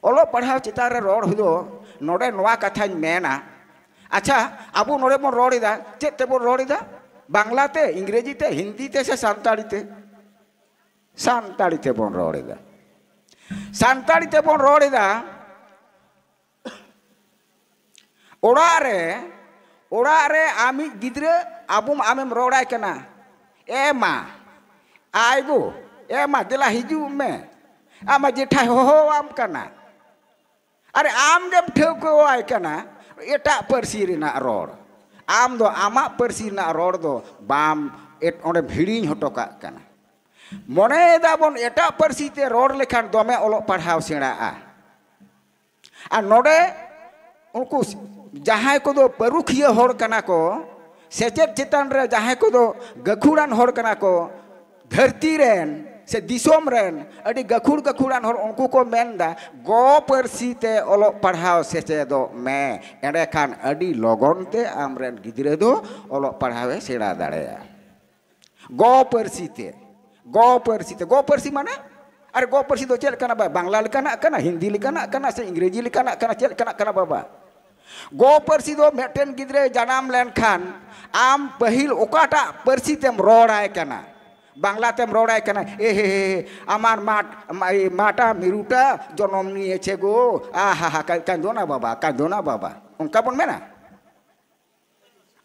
ᱚᱞᱚᱜ ᱯᱟᱲᱦᱟᱣ ᱪᱮᱛᱟᱱ ᱨᱮ ᱨᱚᱲ ᱦᱩᱭᱩᱜ, ᱱᱚᱰᱮ ᱱᱚᱣᱟ ᱠᱟᱛᱷᱟᱧ ᱢᱮᱱᱟ᱾ ᱟᱪᱪᱷᱟ, ᱟᱵᱚ ᱱᱚᱰᱮ ᱵᱚᱱ ᱨᱚᱲ ᱮᱫᱟ, ᱪᱮᱫ ᱛᱮᱵᱚᱱ ᱨᱚᱲ ᱮᱫᱟ? ᱵᱟᱝᱞᱟ ᱛᱮ, ᱤᱝᱨᱮᱡᱤ ᱛᱮ, ᱦᱤᱱᱫᱤ ᱛᱮ ᱥᱮ ᱥᱟᱱᱛᱟᱲᱤ ᱛᱮ? ᱥᱟᱱᱛᱟᱲᱤ ᱛᱮᱵᱚᱱ ᱨᱚᱲ ᱮᱫᱟ᱾ ᱥᱟᱱᱛᱟᱲᱤ ᱛᱮᱵᱚᱱ ᱨᱚᱲ ᱮᱫᱟ᱾ ᱚᱲᱟᱜ ᱨᱮ, ᱚᱲᱟᱜ ᱨᱮ ᱟᱢᱤᱡ ᱜᱤᱫᱽᱨᱟᱹ ᱟᱵᱚ, ᱟᱢᱮᱢ ᱨᱚᱲᱟᱭ ᱠᱟᱱᱟ, "ᱮ ᱢᱟ, ᱟᱭ ᱜᱳ, ᱮ ᱢᱟ, ᱫᱮᱞᱟ ᱦᱤᱡᱩᱜ ᱢᱮ, ᱟᱢ ᱢᱟ ᱡᱮᱴᱷᱟᱭ ᱦᱚᱦᱚᱣᱟᱢ ᱠᱟᱱᱟ᱾" ᱟᱨ ᱟᱢ ᱜᱮᱢ ᱴᱷᱟᱹᱣᱠᱟᱹᱣᱟᱭ ᱠᱟᱱᱟ ᱮᱴᱟᱜ ᱯᱟᱹᱨᱥᱤ ᱨᱮᱱᱟᱜ ᱨᱚᱲ᱾ ᱟᱢ ᱫᱚ ᱟᱢᱟᱜ ᱯᱟᱹᱨᱥᱤ ᱨᱮᱱᱟᱜ ᱨᱚᱲ ᱫᱚ ᱵᱟᱢ ᱮᱴ-, ᱚᱸᱰᱮᱢ ᱦᱤᱲᱤᱧ ᱦᱚᱴᱚ ᱠᱟᱜ ᱠᱟᱱᱟ᱾ ᱢᱚᱱᱮᱭᱮᱫᱟ ᱵᱚᱱ ᱮᱴᱟᱜ ᱯᱟᱹᱨᱥᱤ ᱛᱮ ᱨᱚᱲ ᱞᱮᱠᱷᱟᱱ ᱫᱚᱢᱮ ᱚᱞᱚᱜ ᱯᱟᱲᱦᱟᱣ ᱥᱮᱬᱟᱜᱼᱟ᱾ ᱟᱨ ᱱᱚᱰᱮ ᱩᱱᱠᱩ ᱡᱟᱦᱟᱸᱭ ᱠᱚᱫᱚ ᱯᱟᱹᱨᱩᱠᱷᱤᱭᱟᱹ ᱦᱚᱲ ᱠᱟᱱᱟ ᱠᱚ, ᱥᱮᱪᱮᱫ ᱪᱮᱛᱟᱱ ᱨᱮ ᱡᱟᱦᱟᱸᱭ ᱠᱚᱫᱚ ᱜᱟᱹᱠᱷᱩᱲᱟᱱ ᱦᱚᱲ ᱠᱟᱱᱟ ᱠᱚ, ᱫᱷᱟᱹᱨᱛᱤ ᱨᱮᱱ ᱥᱮ ᱫᱤᱥᱚᱢ ᱨᱮᱱ ᱟᱹᱰᱤ ᱜᱟᱹᱠᱷᱩᱲ ᱜᱟᱹᱠᱷᱩᱲᱟᱱ ᱦᱚᱲ, ᱩᱱᱠᱩ ᱠᱚ ᱢᱮᱱᱫᱟ, "ᱜᱚ ᱯᱟᱹᱨᱥᱤ ᱛᱮ ᱚᱞᱚᱜ ᱯᱟᱲᱦᱟᱣ ᱥᱮᱪᱮᱫᱚᱜ ᱢᱮ, ᱮᱸᱰᱮᱠᱷᱟᱱ ᱟᱹᱰᱤ ᱞᱚᱜᱚᱱ ᱛᱮ ᱟᱢᱨᱮᱱ ᱜᱤᱫᱽᱨᱟᱹ ᱫᱚ ᱚᱞᱚᱜ ᱯᱟᱲᱦᱟᱣᱮ ᱥᱮᱬᱟ ᱫᱟᱲᱮᱭᱟᱜᱼᱟ᱾" ᱜᱚ ᱯᱟᱹᱨᱥᱤ ᱛᱮ, ᱜᱚ ᱯᱟᱹᱨᱥᱤ ᱛᱮ, ᱜᱚ ᱯᱟᱹᱨᱥᱤ ᱢᱟᱱᱮ? ᱟᱨ ᱜᱚ ᱯᱟᱹᱨᱥᱤ ᱫᱚ ᱪᱮᱫ ᱞᱮᱠᱟᱱᱟᱜ ᱵᱟ-, ᱵᱟᱝᱞᱟ ᱞᱮᱠᱟᱱᱟᱜ ᱠᱟᱱᱟ, ᱦᱤᱱᱫᱤ ᱞᱮᱠᱟᱱᱟᱜ ᱠᱟᱱᱟ, ᱥᱮ ᱤᱝᱨᱮᱡᱤ ᱞᱮᱠᱟᱱᱟᱜ ᱠᱟᱱᱟ, ᱪᱮᱫ ᱞᱮᱠᱟᱱᱟᱜ ᱠᱟᱱᱟ ᱵᱟᱵᱟ? ᱜᱚ ᱯᱟᱹᱨᱥᱤ ᱫᱚ ᱢᱤᱫᱴᱮᱱ ᱜᱤᱫᱽᱨᱟᱹᱭ ᱡᱟᱱᱟᱢ ᱞᱮᱱᱠᱷᱟᱱ ᱟᱢ ᱯᱟᱹᱦᱤᱞ ᱚᱠᱟᱴᱟᱜ ᱯᱟᱹᱨᱥᱤ ᱛᱮᱢ ᱨᱚᱲᱟᱭ ᱠᱟᱱᱟ, ᱵᱟᱝᱞᱟ ᱛᱮᱢ ᱨᱚᱲᱟᱭ ᱠᱟᱱᱟ, ᱮ ᱦᱮ ᱦᱮ, ᱟᱢᱟᱨ ᱢᱟᱴ, ᱢᱟ-, ᱢᱟᱴᱟ ᱢᱤᱨᱩᱴᱟ ᱡᱚᱱᱚᱢ ᱱᱤᱭᱮᱪᱷᱮ ᱜᱳ, ᱟᱦᱟ ᱦᱟ, ᱠᱟ-, ᱠᱟᱸᱫᱚᱱᱟ ᱵᱟᱵᱟ, ᱠᱟᱸᱫᱚᱱᱟ ᱵᱟᱵᱟ, ᱚᱱᱠᱟ ᱵᱚᱱ ᱢᱮᱱᱟ᱾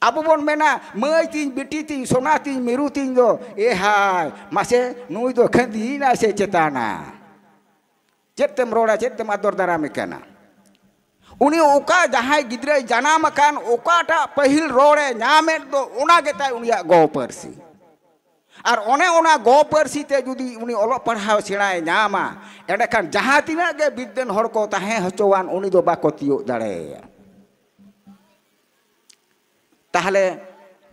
ᱟᱵᱚ ᱵᱚᱱ ᱢᱮᱱᱟ, ᱢᱟᱹᱭ ᱛᱤᱧ, ᱵᱤᱴᱤ ᱛᱤᱧ, ᱥᱚᱱᱟ ᱛᱤᱧ, ᱢᱤᱨᱩ ᱛᱤᱧ ᱫᱚ, ᱮ ᱦᱟᱭ, ᱢᱟᱥᱮ ᱱᱩᱭ ᱫᱚ ᱠᱷᱟᱹᱱᱫᱤᱭᱮᱱᱟᱭ ᱥᱮ ᱪᱮᱛᱟᱱᱟ? ᱪᱮᱫ ᱛᱮᱢ ᱨᱚᱲᱟ, ᱪᱮᱫ ᱛᱮᱢ ᱟᱫᱚᱨ ᱫᱟᱨᱟᱢᱮ ᱠᱟᱱᱟ? ᱩᱱᱤ ᱚᱠᱟ ᱡᱟᱦᱟᱸᱭ ᱜᱤᱫᱽᱨᱟᱹᱭ ᱡᱟᱱᱟᱢ ᱟᱠᱟᱱ, ᱚᱠᱟᱴᱟᱜ ᱯᱟᱹᱦᱤᱞ ᱨᱚᱲᱮ ᱧᱟᱢᱮᱫ ᱫᱚ, ᱚᱱᱟ ᱜᱮᱛᱟᱭ ᱩᱱᱤᱭᱟᱜ ᱜᱚ ᱯᱟᱹᱨᱥᱤ᱾ ᱟᱨ ᱚᱱᱮ ᱚᱱᱟ ᱜᱚ ᱯᱟᱹᱨᱥᱤ ᱛᱮ ᱡᱩᱫᱤ ᱩᱱᱤ ᱚᱞᱚᱜ ᱯᱟᱲᱦᱟᱣ ᱥᱮᱬᱟᱭ ᱧᱟᱢᱟ, ᱮᱸᱰᱮᱠᱷᱟᱱ ᱡᱟᱦᱟᱸ ᱛᱤᱱᱟᱹᱜ ᱜᱮ ᱵᱤᱫᱽᱫᱟᱹᱱ ᱦᱚᱲ ᱠᱚ ᱛᱟᱦᱮᱸ ᱦᱚᱪᱚᱣᱟᱱ, ᱩᱱᱤ ᱫᱚ ᱵᱟᱠᱚ ᱛᱤᱭᱳᱜ ᱫᱟᱲᱮᱭᱟᱭᱟ᱾ ᱛᱟᱦᱞᱮ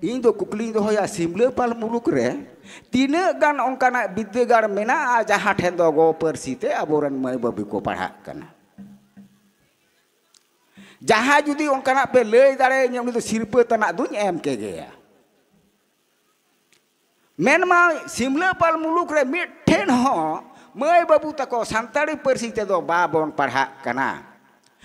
ᱤᱧ ᱫᱚ ᱠᱩᱠᱞᱤᱧ ᱫᱚᱦᱚᱭᱟ, ᱥᱤᱢᱞᱟᱹᱯᱟᱞ ᱢᱩᱞᱩᱠ ᱨᱮ ᱛᱤᱱᱟᱹᱜ ᱜᱟᱱ ᱚᱱᱠᱟᱱᱟᱜ ᱵᱤᱫᱽᱫᱟᱹᱜᱟᱲ ᱢᱮᱱᱟᱜᱼᱟ, ᱡᱟᱦᱟᱸ ᱴᱷᱮᱱ ᱫᱚ ᱜᱚ ᱯᱟᱹᱨᱥᱤ ᱛᱮ ᱟᱵᱚᱨᱮᱱ ᱢᱟᱹᱭ ᱵᱟᱹᱵᱩ ᱠᱚ ᱯᱟᱲᱦᱟᱜ ᱠᱟᱱᱟ? ᱡᱟᱦᱟᱸᱭ ᱡᱩᱫᱤ ᱚᱱᱠᱟᱱᱟᱜ ᱯᱮ ᱞᱟᱹᱭ ᱫᱟᱲᱮᱭᱟᱹᱧᱟ, ᱩᱱᱤ ᱫᱚ ᱥᱤᱨᱯᱟᱹ ᱛᱟᱱᱟᱜ ᱫᱩᱧ ᱮᱢ ᱠᱮᱜᱮᱭᱟ᱾ ᱢᱮᱱᱢᱟ ᱥᱤᱢᱞᱟᱹᱯᱟᱞ ᱢᱩᱞᱩᱠ ᱨᱮ ᱢᱤᱫᱴᱷᱮᱱ ᱦᱚᱸ ᱢᱟᱹᱭ ᱵᱟᱹᱵᱩ ᱛᱟᱠᱚ ᱥᱟᱱᱛᱟᱲᱤ ᱯᱟᱹᱨᱥᱤ ᱛᱮᱫᱚ ᱵᱟᱵᱚᱱ ᱯᱟᱲᱦᱟᱜ ᱠᱟᱱᱟ᱾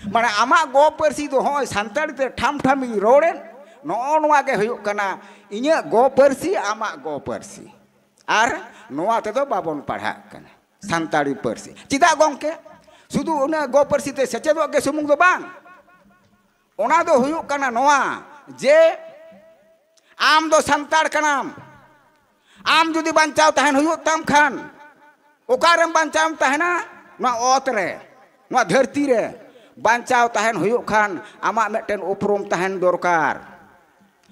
ᱢᱟᱱᱮ ᱟᱢᱟᱜ ᱜᱚ ᱯᱟᱹᱨᱥᱤ ᱫᱚ ᱦᱚᱸᱜᱼᱚᱭ ᱥᱟᱱᱛᱟᱲᱤ ᱛᱮ ᱴᱷᱟᱢ ᱴᱷᱟᱢᱤᱧ ᱨᱚᱲᱮᱫ, ᱱᱚᱜᱼᱚ ᱱᱚᱣᱟ ᱜᱮ ᱦᱩᱭᱩᱜ ᱠᱟᱱᱟ ᱤᱧᱟᱹᱜ ᱜᱚ ᱯᱟᱹᱨᱥᱤ, ᱟᱢᱟᱜ ᱜᱚ ᱯᱟᱹᱨᱥᱤ᱾ ᱟᱨ ᱱᱚᱣᱟ ᱛᱮᱫᱚ ᱵᱟᱵᱚᱱ ᱯᱟᱲᱦᱟᱜ ᱠᱟᱱᱟ ᱥᱟᱱᱛᱟᱲᱤ ᱯᱟᱹᱨᱥᱤ᱾ ᱪᱮᱫᱟᱜ ᱜᱚᱢᱠᱮ? ᱥᱩᱫᱷᱩ ᱚᱱᱟ ᱜᱚ ᱯᱟᱹᱨᱥᱤ ᱛᱮ ᱥᱮᱪᱮᱫᱚᱜ ᱜᱮ ᱥᱩᱢᱩᱝ ᱫᱚ ᱵᱟᱝ, ᱚᱱᱟ ᱫᱚ ᱦᱩᱭᱩᱜ ᱠᱟᱱᱟ ᱱᱚᱣᱟ ᱡᱮ ᱟᱢ ᱫᱚ ᱥᱟᱱᱛᱟᱲ ᱠᱟᱱᱟᱢ, ᱟᱢ ᱡᱩᱫᱤ ᱵᱟᱧᱪᱟᱣ ᱛᱟᱦᱮᱱ ᱦᱩᱭᱩᱜ ᱛᱟᱢ ᱠᱷᱟᱱ, ᱚᱠᱟᱨᱮᱢ ᱵᱟᱧᱪᱟᱣ ᱮᱢ ᱛᱟᱦᱮᱱᱟ? ᱱᱚᱣᱟ ᱚᱛ ᱨᱮ, ᱱᱚᱣᱟ ᱫᱷᱟᱹᱨᱛᱤ ᱨᱮ ᱵᱟᱧᱪᱟᱣ ᱛᱟᱦᱮᱱ ᱦᱩᱭᱩᱜ ᱠᱷᱟᱱ, ᱟᱢᱟᱜ ᱢᱤᱫᱴᱮᱱ ᱩᱯᱨᱩᱢ ᱛᱟᱦᱮᱱ ᱫᱚᱨᱠᱟᱨ᱾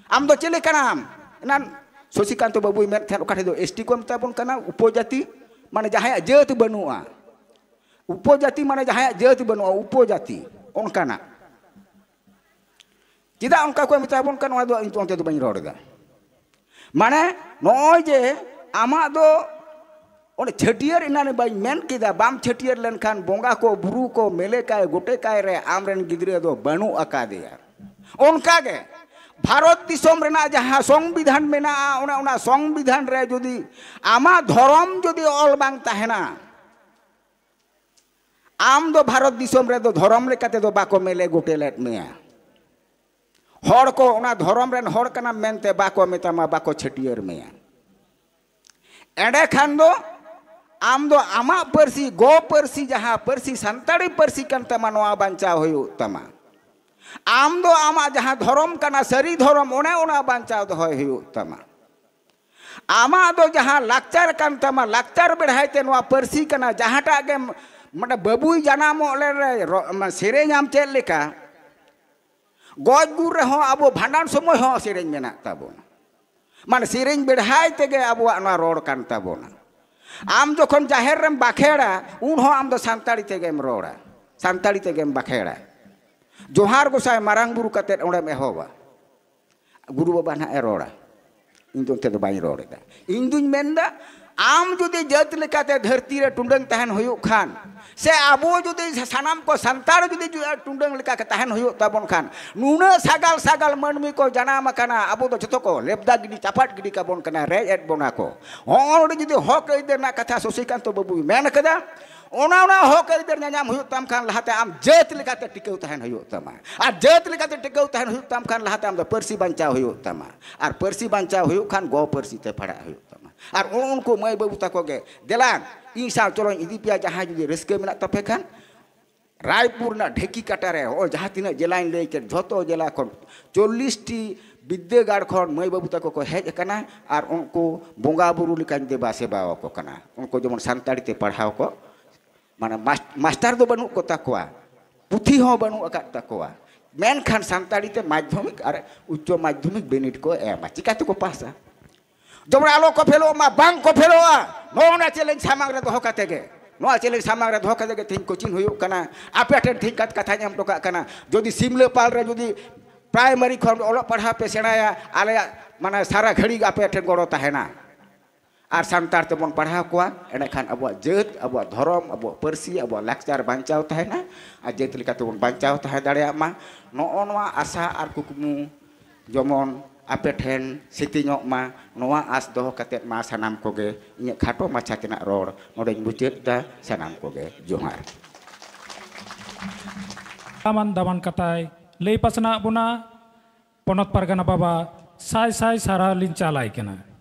ᱟᱢ ᱫᱚ ᱪᱤᱞᱤ ᱠᱟᱱᱟᱢ? ᱮᱱᱟᱱ ᱥᱚᱥᱤᱠᱟᱱᱛᱚ ᱵᱟᱹᱵᱩᱭ ᱢᱮᱱ ᱛᱟᱦᱮᱸᱫ, ᱚᱠᱟ ᱴᱷᱮᱡ ᱫᱚ ᱮᱥ ᱴᱤ ᱠᱚ ᱢᱮᱛᱟ ᱵᱚᱱ ᱠᱟᱱᱟ, ᱩᱯᱚᱡᱟᱹᱛᱤ, ᱢᱟᱱᱮ ᱡᱟᱦᱟᱸᱭᱟᱜ ᱡᱟᱹᱛ ᱵᱟᱹᱱᱩᱜᱼᱟ᱾ ᱩᱯᱚᱡᱟᱹᱛᱤ ᱢᱟᱱᱮ ᱡᱟᱦᱟᱸᱭᱟᱜ ᱡᱟᱹᱛ ᱵᱟᱹᱱᱩᱜᱼᱟ, ᱩᱯᱚᱡᱟᱹᱛᱤ, ᱚᱱᱠᱟᱱᱟᱜ᱾ ᱪᱮᱫᱟᱜ ᱚᱱᱠᱟ ᱠᱚ ᱢᱮᱛᱟ ᱵᱚᱱ ᱠᱟᱱᱟ, ᱚᱱᱟ ᱫᱚ ᱤᱧ ᱚᱱᱛᱮ ᱫᱚ ᱵᱟᱹᱧ ᱨᱚᱲ ᱮᱫᱟ᱾ ᱢᱟᱱᱮ ᱱᱚᱜᱼᱚᱭ ᱡᱮ ᱟᱢᱟᱜ ᱫᱚ ᱚᱱᱮ ᱪᱷᱟᱹᱴᱭᱟᱹᱨ, ᱮᱱᱟᱱ ᱵᱟᱹᱧ ᱢᱮᱱ ᱠᱮᱫᱟ, ᱵᱟᱢ ᱪᱷᱟᱹᱴᱭᱟᱹᱨ ᱞᱮᱱᱠᱷᱟᱱ ᱵᱚᱸᱜᱟ ᱠᱚ, ᱵᱩᱨᱩ ᱠᱚ, ᱢᱮᱞᱮ ᱠᱟᱭ, ᱜᱚᱴᱮ ᱠᱟᱭ ᱨᱮ ᱟᱢᱨᱮᱱ ᱜᱤᱫᱽᱨᱟᱹ ᱫᱚ ᱵᱟᱹᱱᱩᱜ ᱟᱠᱟᱫᱮᱭᱟ᱾ ᱚᱱᱠᱟᱜᱮ ᱵᱷᱟᱨᱚᱛ ᱫᱤᱥᱚᱢ ᱨᱮᱱᱟᱜ ᱡᱟᱦᱟᱸ ᱥᱚᱝᱵᱤᱫᱷᱟᱱ ᱢᱮᱱᱟᱜᱼᱟ, ᱚᱱᱮ ᱚᱱᱟ ᱥᱚᱝᱵᱤᱫᱷᱟᱱ ᱨᱮ ᱡᱩᱫᱤ ᱟᱢᱟᱜ ᱫᱷᱚᱨᱚᱢ ᱡᱩᱫᱤ ᱚᱞ ᱵᱟᱝ ᱛᱟᱦᱮᱱᱟ, ᱟᱢ ᱫᱚ ᱵᱷᱟᱨᱚᱛ ᱫᱤᱥᱚᱢ ᱨᱮᱫᱚ ᱫᱷᱚᱨᱚᱢ ᱞᱮᱠᱟ ᱛᱮᱫᱚ ᱵᱟᱠᱚ ᱢᱮᱞᱮ ᱜᱚᱴᱮ ᱞᱮᱫ ᱢᱮᱭᱟ᱾ ᱦᱚᱲ ᱠᱚ ᱚᱱᱟ ᱫᱷᱚᱨᱚᱢ ᱨᱮᱱ ᱦᱚᱲ ᱠᱟᱱᱟᱢ ᱢᱮᱱᱛᱮ ᱵᱟᱠᱚ ᱢᱮᱛᱟᱢᱟ, ᱵᱟᱠᱚ ᱪᱷᱟᱹᱴᱭᱟᱹᱨ ᱢᱮᱭᱟ᱾ ᱮᱸᱰᱮᱠᱷᱟᱱ ᱫᱚ ᱟᱢ ᱫᱚ ᱟᱢᱟᱜ ᱯᱟᱹᱨᱥᱤ, ᱜᱚ ᱯᱟᱹᱨᱥᱤ, ᱡᱟᱦᱟᱸ ᱯᱟᱹᱨᱥᱤ ᱥᱟᱱᱛᱟᱲᱤ ᱯᱟᱹᱨᱥᱤ ᱠᱟᱱ ᱛᱟᱢᱟ, ᱱᱚᱣᱟ ᱵᱟᱧᱪᱟᱣ ᱦᱩᱭᱩᱜ ᱛᱟᱢᱟ᱾ ᱟᱢ ᱫᱚ ᱟᱢᱟᱜ ᱡᱟᱦᱟᱸ ᱫᱷᱚᱨᱚᱢ ᱠᱟᱱᱟ, ᱥᱟᱹᱨᱤ ᱫᱷᱚᱨᱚᱢ, ᱚᱱᱮ ᱚᱱᱟ ᱵᱟᱧᱪᱟᱣ ᱫᱚᱦᱚᱭ ᱦᱩᱭᱩᱜ ᱛᱟᱢᱟ᱾ ᱟᱢᱟᱜ ᱫᱚ ᱡᱟᱦᱟᱸ ᱞᱟᱠᱪᱟᱨ ᱠᱟᱱ ᱛᱟᱢᱟ, ᱞᱟᱠᱪᱟᱨ ᱵᱮᱲᱦᱟᱭ ᱛᱮ ᱱᱚᱣᱟ ᱯᱟᱹᱨᱥᱤ ᱠᱟᱱᱟ, ᱡᱟᱦᱟᱸᱴᱟᱜ ᱜᱮ, ᱢᱟᱱᱮ, ᱵᱟᱹᱵᱩᱭ ᱡᱟᱱᱟᱢᱚᱜ ᱞᱮ ᱨᱮ ᱨᱚ-, ᱢᱟ-, ᱥᱮᱨᱮᱧᱟᱢ ᱪᱮᱫ ᱞᱮᱠᱟ, ᱜᱚᱡ ᱜᱩᱨ ᱨᱮᱦᱚᱸ ᱟᱵᱚ ᱵᱷᱟᱸᱰᱟᱱ ᱥᱚᱢᱚᱭ ᱦᱚᱸ ᱥᱮᱨᱮᱧ ᱢᱮᱱᱟᱜ ᱛᱟᱵᱚᱱᱟ᱾ ᱢᱟᱱᱮ, ᱥᱮᱨᱮᱧ ᱵᱮᱲᱦᱟᱭ ᱛᱮᱜᱮ ᱟᱵᱚᱣᱟᱜ ᱱᱚᱣᱟ ᱨᱚᱲ ᱠᱟᱱ ᱛᱟᱵᱚᱱᱟ᱾ ᱟᱢ ᱡᱚᱠᱷᱚᱱ ᱡᱟᱦᱮᱨ ᱨᱮᱢ ᱵᱟᱠᱷᱮᱲᱟ, ᱩᱱ ᱦᱚᱸ ᱟᱢ ᱫᱚ ᱥᱟᱱᱛᱟᱲᱤ ᱛᱮᱜᱮᱢ ᱨᱚᱲᱟ, ᱥᱟᱱᱛᱟᱲᱤ ᱛᱮᱜᱮᱢ ᱵᱟᱠᱷᱮᱲᱟ᱾ ᱡᱚᱦᱟᱨ ᱜᱚᱸᱥᱟᱭ ᱢᱟᱨᱟᱝ ᱵᱩᱨᱩ ᱠᱟᱛᱮᱫ ᱚᱸᱰᱮᱢ ᱮᱦᱚᱵᱟ᱾ ᱜᱩᱨᱩ ᱵᱟᱵᱟ ᱱᱟᱦᱟᱜ ᱮ ᱨᱚᱲᱟ, ᱤᱧ ᱫᱚ ᱚᱱᱛᱮ ᱫᱚ ᱵᱟᱹᱧ ᱨᱚᱲ ᱮᱫᱟ᱾ ᱤᱧ ᱫᱩᱧ ᱢᱮᱱᱫᱟ, ᱟᱢ ᱡᱩᱫᱤ ᱡᱟᱹᱛ ᱞᱮᱠᱟᱛᱮ ᱫᱷᱟᱹᱨᱛᱤ ᱨᱮ ᱴᱩᱰᱟᱹᱝ ᱛᱟᱦᱮᱱ ᱦᱩᱭᱩᱜ ᱠᱷᱟᱱ, ᱥᱮ ᱟᱵᱚ ᱡᱩᱫᱤ ᱥᱟᱱᱟᱢ ᱠᱚ ᱥᱟᱱᱛᱟᱲ ᱡᱩᱫᱤ ᱡᱩ-, ᱴᱩᱰᱟᱹᱝ ᱞᱮᱠᱟ ᱛᱟᱦᱮᱱ ᱦᱩᱭᱩᱜ ᱛᱟᱵᱚᱱ ᱠᱷᱟᱱ, ᱱᱩᱱᱟᱹᱜ ᱥᱟᱜᱟᱞ ᱥᱟᱜᱟᱞ ᱢᱟᱹᱱᱢᱤ ᱠᱚ ᱡᱟᱱᱟᱢ ᱟᱠᱟᱱᱟ, ᱟᱵᱚ ᱫᱚ ᱡᱚᱛᱚ ᱠᱚ ᱞᱮᱵᱫᱟ ᱜᱤᱰᱤ, ᱪᱟᱯᱟᱫ ᱜᱤᱰᱤ ᱠᱟᱵᱚᱱ ᱠᱟᱱᱟ, ᱨᱮᱡ ᱮᱫ ᱵᱚᱱᱟ ᱠᱚ᱾ ᱦᱚᱸᱜᱼᱚ ᱱᱚᱰᱮ ᱡᱩᱫᱤ ᱦᱚᱠ ᱟᱹᱭᱫᱟᱹᱨ ᱨᱮᱱᱟᱜ ᱠᱟᱛᱷᱟ ᱥᱚᱥᱤᱠᱟᱱᱛᱚ ᱵᱟᱹᱵᱩᱭ ᱢᱮᱱ ᱠᱟᱫᱟ, ᱚᱱᱟ, ᱚᱱᱟ ᱦᱚᱠ ᱟᱹᱭᱫᱟᱹᱨ ᱧᱟᱧᱟᱢ ᱦᱩᱭᱩᱜ ᱛᱟᱢ ᱠᱷᱟᱱ, ᱞᱟᱦᱟᱛᱮ ᱟᱢ ᱡᱟᱹᱛ ᱞᱮᱠᱟᱛᱮ ᱴᱤᱠᱟᱹᱣ ᱛᱟᱦᱮᱱ ᱦᱩᱭᱩᱜ ᱛᱟᱢᱟ᱾ ᱟᱨ ᱡᱟᱹᱛ ᱞᱮᱠᱟᱛᱮ ᱴᱤᱠᱟᱹᱣ ᱛᱟᱦᱮᱱ ᱦᱩᱭᱩᱜ ᱛᱟᱢ ᱠᱷᱟᱱ, ᱞᱟᱦᱟᱛᱮ ᱟᱢ ᱫᱚ ᱯᱟᱹᱨᱥᱤ ᱵᱟᱧᱪᱟᱣ ᱦᱩᱭᱩᱜ ᱛᱟᱢᱟ᱾ ᱟᱨ ᱯᱟᱹᱨᱥᱤ ᱵᱟᱧᱪᱟᱣ ᱦᱩᱭᱩᱜ ᱠᱷᱟᱱ, ᱜᱚ ᱯᱟᱹᱨᱥᱤ ᱛᱮ ᱯᱟᱲᱦᱟᱜ ᱦᱩᱭᱩᱜ ᱛᱟᱢᱟ᱾ ᱟᱨ ᱩᱱ-, ᱩᱱᱠᱩ ᱢᱟᱹᱭ ᱵᱟᱹᱵᱩ ᱛᱟᱠᱚ ᱜᱮ, ᱫᱮᱞᱟᱝ, ᱤᱧ ᱥᱟᱶ ᱪᱚᱞᱚᱧ ᱤᱫᱤ ᱯᱮᱭᱟ, ᱡᱟᱦᱟᱸᱭ ᱡᱩᱫᱤ ᱨᱟᱹᱥᱠᱟᱹ ᱢᱮᱱᱟᱜ ᱛᱟᱯᱮ ᱠᱷᱟᱱ, ᱨᱟᱭᱯᱩᱨ ᱨᱮᱱᱟᱜ ᱰᱷᱮᱠᱤ ᱠᱟᱴᱟ ᱨᱮ, ᱦᱚᱸᱜᱼᱚᱭ ᱡᱟᱦᱟᱸ ᱛᱤᱱᱟᱹᱜ ᱡᱮᱞᱟᱧ ᱞᱟᱹᱭ ᱠᱮᱫ, ᱡᱷᱚᱛᱚ ᱡᱮᱞᱟ ᱠᱷᱚᱱ ᱪᱚᱞᱞᱤᱥ ᱴᱤ ᱵᱤᱫᱽᱫᱟᱹᱜᱟᱲ ᱠᱷᱚᱱ ᱢᱟᱹᱭ ᱵᱟᱹᱵᱩ ᱛᱟᱠᱚ ᱠᱚ ᱦᱮᱡ ᱟᱠᱟᱱᱟ᱾ ᱟᱨ ᱩᱱᱠᱩ ᱵᱚᱸᱜᱟ ᱵᱩᱨᱩ ᱞᱮᱠᱟᱧ ᱫᱮᱵᱟ ᱥᱮᱵᱟ ᱟᱠᱚ ᱠᱟᱱᱟ᱾ ᱩᱱᱠᱩ ᱡᱮᱢᱚᱱ ᱥᱟᱱᱛᱟᱲᱤ ᱛᱮ ᱯᱟᱲᱦᱟᱣ ᱠᱚ, ᱢᱟᱱᱮ, ᱢᱟᱥ-, ᱢᱟᱥᱴᱟᱨ ᱫᱚ ᱵᱟᱹᱱᱩᱜ ᱠᱚ ᱛᱟᱠᱚᱣᱟ, ᱯᱩᱛᱷᱤ ᱦᱚᱸ ᱵᱟᱹᱱᱩᱜ ᱟᱠᱟᱫ ᱛᱟᱠᱚᱣᱟ, ᱢᱮᱱᱠᱷᱟᱱ ᱥᱟᱱᱛᱟᱲᱤ ᱛᱮ ᱢᱟᱫᱽᱫᱷᱚᱢᱤᱠ ᱟᱨ ᱩᱪᱪᱚ ᱢᱟᱫᱽᱫᱷᱚᱢᱤᱠ ᱵᱤᱱᱤᱰ ᱠᱚ ᱮᱢᱟ᱾ ᱪᱤᱠᱟ ᱛᱮᱠᱚ ᱯᱟᱥᱟ? ᱡᱮᱢᱚᱱ ᱟᱞᱚ ᱠᱚ ᱯᱷᱮᱞᱚᱜ ᱢᱟ, ᱵᱟᱝ ᱠᱚ ᱯᱷᱮᱞᱚᱜᱼᱟ᱾ ᱱᱚᱜᱼᱚ ᱱᱟ ᱪᱮᱞᱮᱧᱡᱽ ᱥᱟᱢᱟᱝ ᱨᱮ ᱫᱚᱦᱚ ᱠᱟᱛᱮ ᱜᱮ, ᱱᱚᱣᱟ ᱪᱮᱞᱮᱧᱡᱽ ᱥᱟᱢᱟᱝ ᱨᱮ ᱫᱚᱦᱚ ᱠᱟᱛᱮ ᱜᱮ ᱛᱮᱦᱮᱧ ᱠᱳᱪᱤᱝ ᱦᱩᱭᱩᱜ ᱠᱟᱱᱟ᱾ ᱟᱯᱮ ᱴᱷᱮᱱ ᱛᱮᱦᱮᱧ ᱠᱟᱛ-, ᱠᱟᱛᱷᱟᱧ ᱮᱢ ᱦᱚᱴᱚ ᱠᱟᱜ ᱠᱟᱱᱟ, ᱡᱩᱫᱤ ᱥᱤᱢᱞᱟᱹᱯᱟᱞ ᱨᱮ ᱡᱩᱫᱤ ᱯᱨᱟᱭᱢᱟᱨᱤ ᱠᱷᱚᱱ ᱚᱞᱚᱜ ᱯᱟᱲᱦᱟᱣ ᱯᱮ ᱥᱮᱬᱟᱭᱟ, ᱟᱞᱮᱭᱟᱜ, ᱢᱟᱱᱮ, ᱥᱟᱨᱟ ᱜᱷᱟᱹᱲᱤᱡ ᱟᱯᱮ ᱴᱷᱮᱱ ᱜᱚᱲᱚ ᱛᱟᱦᱮᱱᱟ᱾ ᱟᱨ ᱥᱟᱱᱛᱟᱲ ᱛᱮᱵᱚᱱ ᱯᱟᱲᱦᱟᱣ ᱠᱚᱣᱟ, ᱮᱸᱰᱮᱠᱷᱟᱱ ᱟᱵᱚᱣᱟᱜ ᱡᱟᱹᱛ, ᱟᱵᱚᱣᱟᱜ ᱫᱷᱚᱨᱚᱢ, ᱟᱵᱚᱣᱟᱜ ᱯᱟᱹᱨᱥᱤ, ᱟᱵᱚᱣᱟᱜ ᱞᱟᱠᱪᱟᱨ ᱵᱟᱧᱪᱟᱣ ᱛᱟᱦᱮᱱᱟ᱾ ᱟᱨ ᱡᱟᱹᱛ ᱞᱮᱠᱟ ᱛᱮᱵᱚᱱ ᱵᱟᱧᱪᱟᱣ ᱛᱟᱦᱮᱸ ᱫᱟᱲᱮᱭᱟᱜ ᱢᱟ, ᱱᱚᱜᱼᱚ ᱱᱚᱣᱟ ᱟᱥᱟ ᱟᱨ ᱠᱩᱠᱢᱩ ᱡᱮᱢᱚᱱ ᱟᱯᱮ ᱴᱷᱮᱱ ᱥᱤᱛᱤᱧᱚᱜ ᱢᱟ, ᱱᱚᱣᱟ ᱟᱸᱥ ᱫᱚᱦᱚ ᱠᱟᱛᱮᱫ ᱢᱟ ᱥᱟᱱᱟᱢ ᱠᱚᱜᱮ ᱤᱧᱟᱹᱜ ᱠᱷᱟᱴᱚ ᱢᱟᱪᱷᱟ ᱛᱮᱱᱟᱜ ᱨᱚᱲ ᱱᱚᱰᱮᱧ ᱢᱩᱪᱟᱹᱫ ᱮᱫᱟ᱾ ᱥᱟᱱᱟᱢ ᱠᱚᱜᱮ ᱡᱚᱦᱟᱨ᱾ ᱫᱟᱢᱟᱱ ᱫᱟᱢᱟᱱ ᱠᱟᱛᱷᱟᱭ ᱞᱟᱹᱭ ᱯᱟᱥᱱᱟᱣ ᱟᱫ ᱵᱚᱱᱟ᱾ ᱯᱚᱱᱚᱛ ᱯᱟᱨᱜᱟᱱᱟ ᱵᱟᱵᱟ ᱥᱟᱭ ᱥᱟᱭ ᱥᱟᱨᱦᱟᱣ ᱞᱤᱧ ᱪᱟᱞᱟᱭ ᱠᱟᱱᱟ᱾